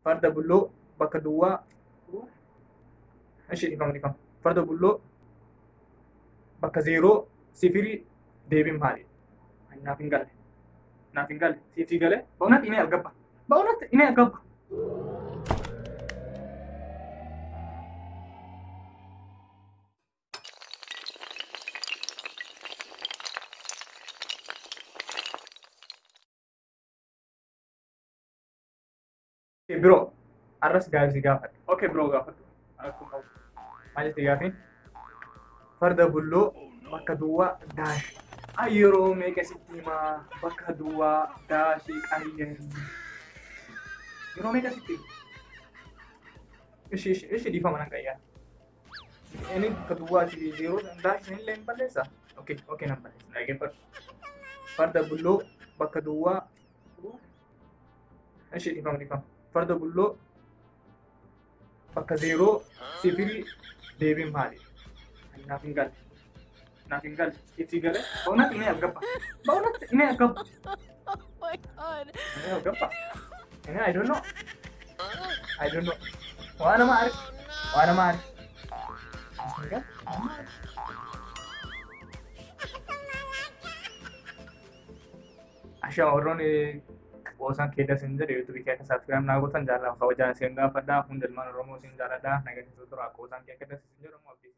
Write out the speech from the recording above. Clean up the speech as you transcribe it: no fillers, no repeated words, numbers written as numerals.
Farda bulloo bakka duwwaa. Ishee dhiifama dhiifama. Farda bulloo bakka zeeroo sifirii deebiin maali? Naaf hin galle. Naaf hin galle. Siif si galee? በእውነት እኔ አልገባ በእውነት እኔ አልገባ። Bro, arras gaafii si gaafadha. Okay bro, gaafadhu. Akkuma qabu. Maal jettee gaafiin? Farda bulloo bakka duwwaa daash. Ay, yeroo meeqa sitti himaa bakka duwwaa daashii qayyari. Yeroo meeqa sitti hima? Ishi ishi ishi dhiifama nan qayyara. Inni bakka duwwaa fi zeeroo daashii illee hin balleessa? Okay, okay, nan balleessa. Dhaggeeffadhu. Farda bulloo bakka duwwaa. Ishi dhiifama dhiifama. Farda bulloo bakka zeeroo sifirii deebiin maali? Naaf hin galle. Naaf hin galle. Siif si galee? በእውነት እኔ አልገባ በእውነት እኔ አልገባ Oh my God. እኔ አልገባ እኔ I don't know, I don't know. waan nama arge waan nama arge hin galle. Ashaa warroonni qoosaan keessa isin jedhe yuutuubii kee akka saabskiraayib naa gootan jaalladha kabajaan isin gaafadha. Hunda ilmaan Oromoo isin jaalladha. Nagaan isin tura. Qoosaan kee akka isin jedhamu abdii.